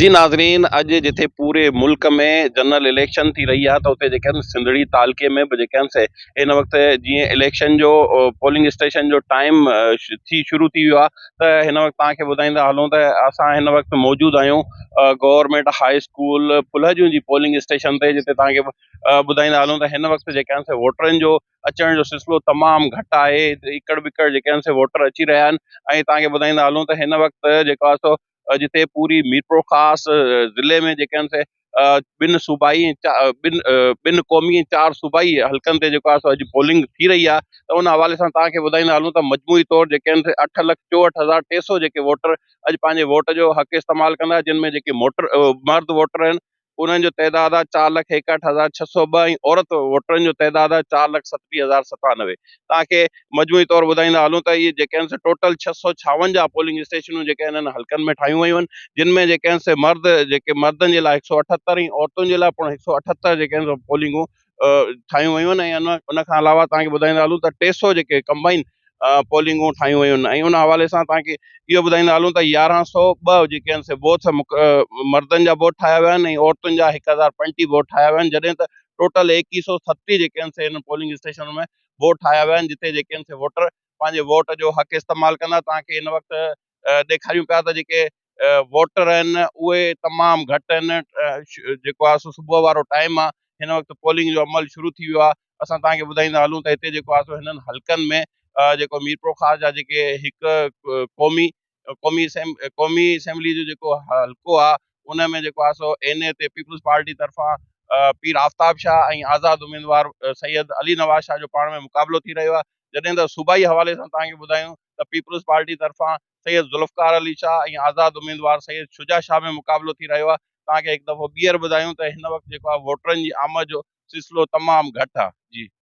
جي ناظرين اڄ جتي پوري ملڪ ۾ جنرل اليڪشن ٿي رهي آهي ته اتي جيڪي آهن سنڌڙي تعلقي ۾ به جيڪي آهن سي هن وقت جيئن اليڪشن جو پولنگ اسٽيشن جو ٽائيم ٿي شروع ٿي ويو آهي ته هن وقت توهان کي ٻڌائيندا هلون ته اسان هن وقت موجود آهيون گورنمينٽ هاء اسڪول ڦلهجون جي پولنگ اسٽيشن تي جتي توهان کي ٻڌائيندا هلون ته هن وقت جيڪي آهن سي ووٽرن جو اچڻ جو سلسلو تمام گهٽ آهي اڪڙ ٻڪڙ جيڪي آهن سي ووٽر اچي رهيا آهن ۽ توهان کي ٻڌائيندا هلون ته هن وقت جيڪو آهي سو جتي پوري ميرپورخاص ضلعي ۾ جيڪي آهن سي ٻن صوبائي ٻن ٻن قومي ۽ چار صوبائي حلقن تي جيڪو آهي سو اڄ پولنگ ٿي رهي آهي ته ان حوالي سان توهان کي ٻڌائيندا هلون ته مجموعي طور جيڪي آهن سي اٺ لک چوهٺ هزار ٽي سو جيڪي ووٽر اڄ پنهنجي ووٽ جو حق استعمال ڪندا جن ۾ جيڪي موٽر مرد ووٽر آهن انهن جو تعداد آهي چار لک ايڪهٺ هزار ڇهه سؤ ٻه ۽ عورت ووٽرن جو تعداد آهي چار لک ستٽيهه هزار ستانوي. توهان کي مجموعي طور ٻڌائيندا هلون ته اهي جيڪي آهن سي ٽوٽل ڇهه سؤ ڇاونجاهه پولنگ اسٽيشنون جيڪي انهن حلقن ۾ ٺاهيون ويون آهن جن ۾ جيڪي آهن سي مرد جيڪي مردن جي لاء هڪ سؤ اٺهتر ۽ عورتن جي لاء پڻ هڪ سؤ اٺهتر جيڪي آهن سو پولنگون ٺاهيون ويون آهن ۽ ان کان علاوه توهان کي ٻڌائيندا هلون ته ٽي سؤ جيڪي ڪمبائن پولنگون ٺاهيون ويون آهن ۽ ان حوالي سان توهان کي اهو ٻڌائيندا هلون ته يارهن سؤ ٻه جيڪي آهن سي بوٿ مردن جا بوٿ ٺاهيا ويا آهن ۽ عورتن جا هڪ هزار پنجٽيهه بوٿ ٺاهيا ويا آهن جڏهن ته ٽوٽل ايڪيهه سؤ ستٽيهه جيڪي آهن سي انهن پولنگ اسٽيشنن ۾ بوٿ ٺاهيا ويا آهن جتي جيڪي آهن سي ووٽر پنهنجي ووٽ جو حق استعمال ڪندا توهان کي هن وقت ڏيکاريون پيا ته جيڪي ووٽر آهن اهي تمام گهٽ آهن جيڪو آهي سو صبح وارو ٽائيم آهي هن وقت پولنگ جو عمل شروع ٿي ويو آهي اسان توهان کي ٻڌائيندا هلون ته هتي جيڪو آهي سو هنن حلقن ۾ جيڪو ميرپورخاص جا جيڪي هڪ قومي قومي قومي اسيمبلي جو جيڪو حلقو آهي ان ۾ جيڪو آهي سو اين اي تي پيپلز پارٽي طرفان پير آفتاب شاهه ۽ آزاد اميدوار سيد علي نواز شاهه جو پاڻ ۾ مقابلو ٿي رهيو آهي جڏهن ته صوبائي حوالي سان توهان کي ٻڌايون ته پيپلز پارٽي طرفان سيد ذوالفقار علي شاهه ۽ آزاد اميدوار سيد شجاع شاهه ۾ مقابلو ٿي رهيو آهي توهان کي هڪ دفعو ٻيهر ٻڌايون ته هن وقت جيڪو آهي ووٽرن جي آمد جو سلسلو تمام گهٽ آهي جي.